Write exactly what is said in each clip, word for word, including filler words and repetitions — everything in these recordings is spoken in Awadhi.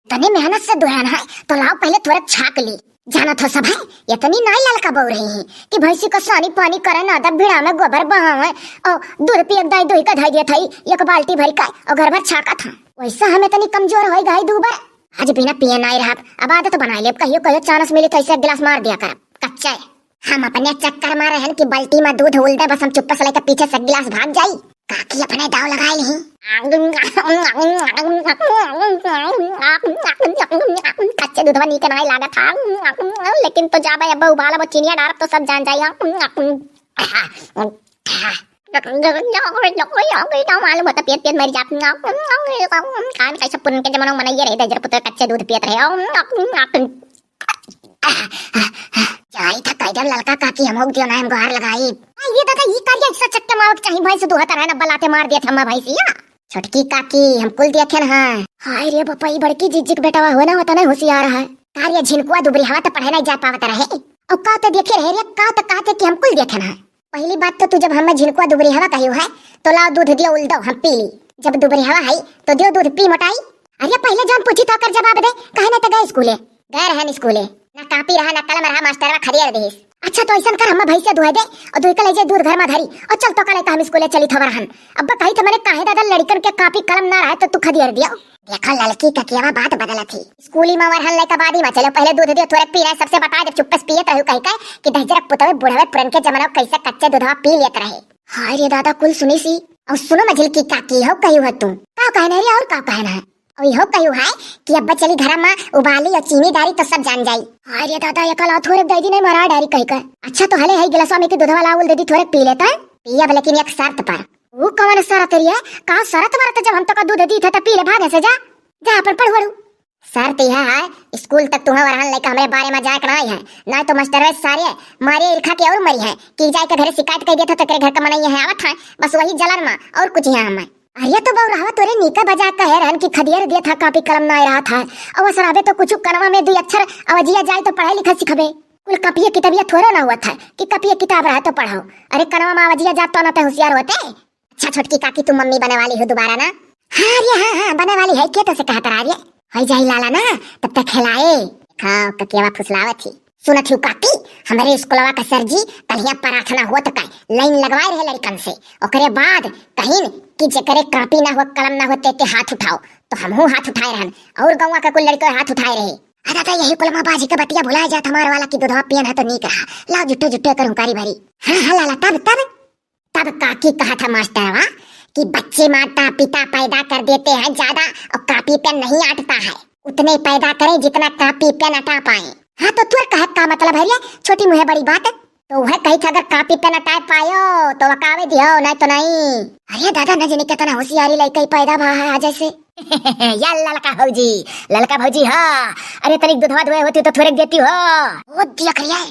तनी मेहनत से दुहन है, तो लाओ पहले थोड़ा छाक ली। जानत हो सब है, इतनी नाई ललका बहू रही है कि भैंसी का सानी पानी करे ना, दब भिड़ा में गोबर बहावे, और दूध पिए के दाई दुही का धई दिया था, एक बाल्टी भरी का, और घर भर छाका था। वैसा हमें तनी कमजोर हो गई दू बार। आज बिना पिए नाई रहब, अब आदत बनाई लेब, कहियो कहियो चानस मिली तो ऐसे एक गिलास मार दिया करब। कच्चा है। हम अपने चक्कर में रहन कि बाल्टी में दूध उल दे, बस हम चुप्पे से लेके पीछे से गिलास भाग जाई। काकी अपने दाव लगाए ली। कच्चे दूधवा नीक नाई लागत हा, लेकिन तो जाबे अब उबालब, चिनिया डालब तो सब जान जाई। मालूम होता पियत पियत मर जात। कान कैसे पुरन के जमाना में मनइये रहे, दहिजर पुत्र कच्चे दूध पियत रहे। जाई था कह देब ललका काकी, हम होक दियो ना, हम गोहार लगाई। आ, ये दादा, ये कारिया ऐसा चक्के मावक चाही, भैंस दुहत रहे ना, बलाते मार दिया था भैंसिया। छोटकी काकी, हम कुल देखे न हैं। हाय रे बापा, ई बड़की जिज्जी के बेटवा हो ना, होता नहीं होशियार है। कारिया झिनकुआ दुबरी हवा तो पढ़े नहीं जा पावत रहे। और का तो देखे रहे रे, का तो कहते कि हम कुल देखे न हैं। पहली बात तो तू जब हमें झिनकुआ दुबरी हवा कही है, तो लाओ दूध दियो, उल दो, हम पी ली। जब दुबरी हवा है, तो दियो दूध पी मोटाई। अरे पहले जान पूछी तो ओकर जवाब दे, काहे ना तो गए स्कूले? गए रहन स्कूले, ना कापी रहा, ना कलम रहा, मास्टरवा खदेड़ दिहिस। अच्छा तो ऐसन कर, हमें भैंसे दुहे दे और दुई के ले जाए दूध घर में धरी और चल तो कल हम स्कूले चली थवर हन। अब कही थे मैंने काहे दादा लड़कन के कापी कलम ना रहे तो तू खदेड़ दियो। देखो ललकी ककियावा बात बदलत ही। स्कूली में वरहन लेकर बादी में चलो, पहले दूध दियो, थोड़े पी रहे, सबसे बता दे, चुप्पे से पियत रहू कही के कि दहिजरक पुतवे बुढ़वे पुरन के जमाना कैसे कच्चे दूधवा पी लेत रहे। हाय रे दादा, कुल सुनी सी। और सुनो मझिलकी काकी, हो कही हो तू। का कहना है रे, और का कहना है? और इहो कही है कि अब चली घर में उबाली और चीनी डारी तो सब जान जाई। हाय रे दादा, एकला थोड़े दे दी नहीं मरा डारी कही का। अच्छा तो हले है गिलासवा में के दूधवा लाउल दे दी, थोड़े पी लेता है। पियब लेकिन एक शर्त पर। वो कौन शर्त रे? का शर्त वरत, जब हम तो का दूध दी थे तो पी ले भागे से जा। जा अपन पढ़ वढ़ू। शर्त यह है, स्कूल तक तुहा वरहन लेके हमरे बारे में जाए के नाई है, ना तो मास्टर सारे मारे इरखा के और मरी है कि जाए के घरे शिकायत कर दिया था, तेरे घर का मनई है आवत है, बस वही जलन में और कुछ यहाँ हमें। अरे तो बउरहवा तोरे नीका बजा कहे रहन कि खदियर दिया था, कापी कलम ना रहा था, और सराबे तो कुछ कनवा में दुई अक्षर अवजिया जाए तो पढ़ाई लिखा सिखबे। कुल कापिये किताबिया थोड़े ना हुआ था कि कापिये किताब रहा तो पढ़ाओ। अरे कनवा में अवजिया जात तो ना ते होशियार होते। अच्छा छोटकी काकी, तू मम्मी बने वाली हो दोबारा ना? हाँ रे, हाँ, हाँ, बने वाली है, के तो से कहत रहा रे? हो जाई लाला ना, तब तक खिलाए। हाँ, ककियावा फुसलावत ही। सुनत ही काकी, हमरे स्कूलवा का सर जी कलिया प्रार्थना होत का लाइन लगवाए रहे लड़कन से। ओकरे बाद कहिन कि जेकरे कापी ना हो, कलम ना हो, ते, ते हाथ उठाओ। तो हमहू हाथ उठाए रहन और गौवा के कुल लड़के हाथ उठाए रहे। अरे दादा, यही कुलमा बाजी के बतिया भुलाए जात हमार वाला की दूधवा पियन है तो नीक रहा। लाओ जुट्टे जुट्टे कर हुंकारी भरी। हाँ, हाँ लाला, तब, तब तब काकी कहा था मास्टरवा कि बच्चे माता पिता पैदा कर देते हैं ज्यादा और कापी पेन नहीं आटता है, उतने पैदा करें जितना कापी पेन अटा पाए। हाँ तो तुर कहे का मतलब है रे, छोटी मुँह बड़ी बात। तो वह कही था अगर कापी पेन अटाए पायो तो वकावे दियो, नहीं तो नहीं। अरे दादा, न जाने कितना होशियारी लइका ही पैदा भा है आज से। या ललका भौजी, ललका भौजी, हाँ। अरे तनिक दूधवा दुहे होती तो थोड़े देती हो। वो दिया करिए।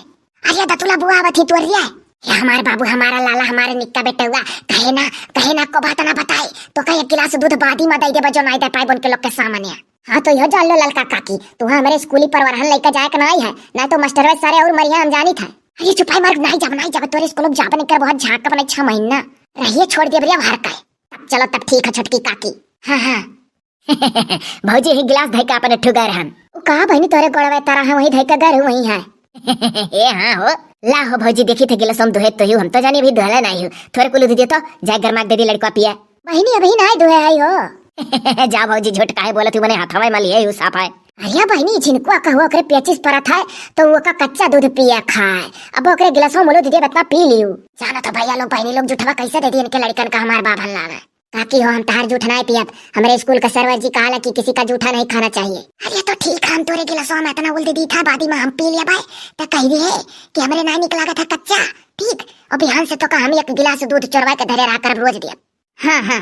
अरे दतुला बुआ आवत ही तोर रे। हे हमार बाबू, हमारा लाला, हमारे निक्का बेटउआ, कहे ना, कहे ना को बात ना बताए, तो कहे एक गिलास दूध बादी में दे देबा जो नाई दे पाए उनके लोग के सामने। हाँ तो यो जान लो ललका काकी, तू हमरे स्कूली पर वरहन लेके जाए के नाई है, ना तो मास्टर सारे और मरिया हम जानी था। अरे चुपाई मार, नाई जब, नाई जब तोरे स्कूल जाबे नहीं कर, बहुत झांक अपने छह महीना रहिए छोड़ दिए बरिया हर का। तब चलो तब ठीक है छोटकी काकी। हाँ हाँ। भौजी, ही गिलास धइ के अपन ठुगर हम। उ का बहिनी, तोरे गोड़वे तारा है, वही धइ के गर वही है। ए हाँ हो। ला हो भौजी, देखी थे गिलास हम दुहे तो ही, हम तो जानी अभी दुहले नहीं हो। थोड़े कुल दे तो, जाए गरमा के दे दी लड़का पिए। बहिनी अभी नहीं दुहे आई हो। जा भौजी, झूठ काहे बोलत हूँ, मने हाथवा में लिए हूँ साफ है। अरे बहिनी, झिनकुआ कहुआ ओकरे पेचिस परत है, तो वो का कच्चा दूध पिए खाए। अब ओकरे गिलासवा में लो दे दे, बतना पी लियो। जाना तो भैया लोग, बहिनी लोग झूठवा कैसे दे दी इनके लड़कन का, हमार बाभन लागे। काकी हो, हम तहार जूठ नाय पियब। हमरे स्कूल का सरवर जी कहाला कि किसी का जूठा नहीं खाना चाहिए। अरे तो ठीक है, हम तोरे गिलासवा में इतना उल्दी दी था, बादी में हम पी लिया बाय, तो कह दिए कि हमरे ना निक लागत है कच्चा, ठीक? और बिहान से तो का हम एक गिलास दूध चोरवा के धरे रहा करब रोज दियब। हाँ, हाँ।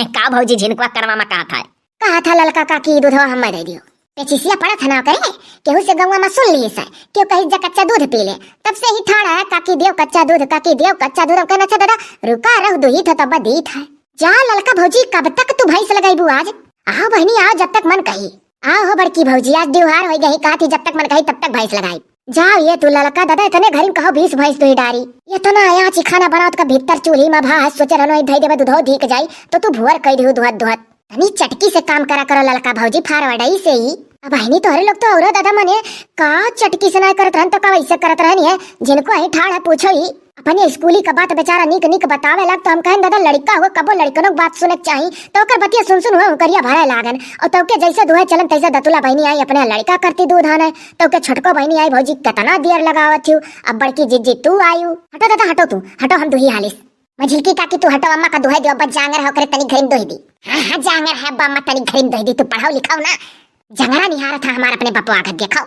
का भौजी झिनकुआ करवा में कहा था? कहा था ललका काकी दूधवा हम दे दियो। पेचिसिया पड़त है ना करे, केहू से गौवा में सुन ली से, केहू कही जा कच्चा दूध पी ले। तब से ही ठाड़ा है, "काकी देव कच्चा दूध, काकी देव कच्चा दूध।" हम कहना, "अच्छा दादा, रुका रह, दुही था तब दी था।" जा ललका भौजी, कब तक तू भैंस लगाईबू आज? आओ बहिनी, आओ जब तक मन कही। आओ हो बड़की भौजी, आज दिवहार होई गई, कहा थी जब तक मन कही तब तक भैंस लगाई। जाओ ये तू ललका दादा, इतने घरी में कहो बीस भैंस दुही डारी। ये तो ना आया ची खाना बनाओ तो का भीतर चूल्ही में भा है, सोचे रहनो ही धई देबे दूधो धीक जाई, तो तू भुअर कई दिहू दुहत दुहत। तनी चटकी से काम करा करो ललका भौजी, फारवर्डई से ही। अब बहिनी तोहरे लोग तो औरो दादा मने का चटकी से ना करत रहन तो का वैसे करत रहन है, जिनको अहीं ठाड़ है पूछो ही। अपने स्कूली का बात बेचारा नीक नीक बतावे लाग तो हम कहन दादा लड़का हो, कबो लड़कनों के बात सुने के चाही। तो ओकर बतिया सुन सुन हुआ उकरिया भरे लागन। और तौके जैसे दुहे चलन तैसे दतुला बहिनी आई अपने लड़का करती दूध आने। तौके छोटको बहिनी आई भौजी कितना देर लगावत थी। अब बड़की जिज्जी तू आयु। हटो दादा हटो तू, हटो हम दुही हालिस। मझिलकी काकी तू हटो अम्मा का दुहे दियो, बस जांगर है ओकरे तनी घरिम दुही दी। हाँ हाँ जांगर है अब्बा अम्मा तनी घरिम दुही दी, तू पढ़ाओ लिखाओ ना। जंगरा निहारत है हमार अपने बपवा का देखो।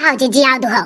आओ जिज्जी आओ दुहो।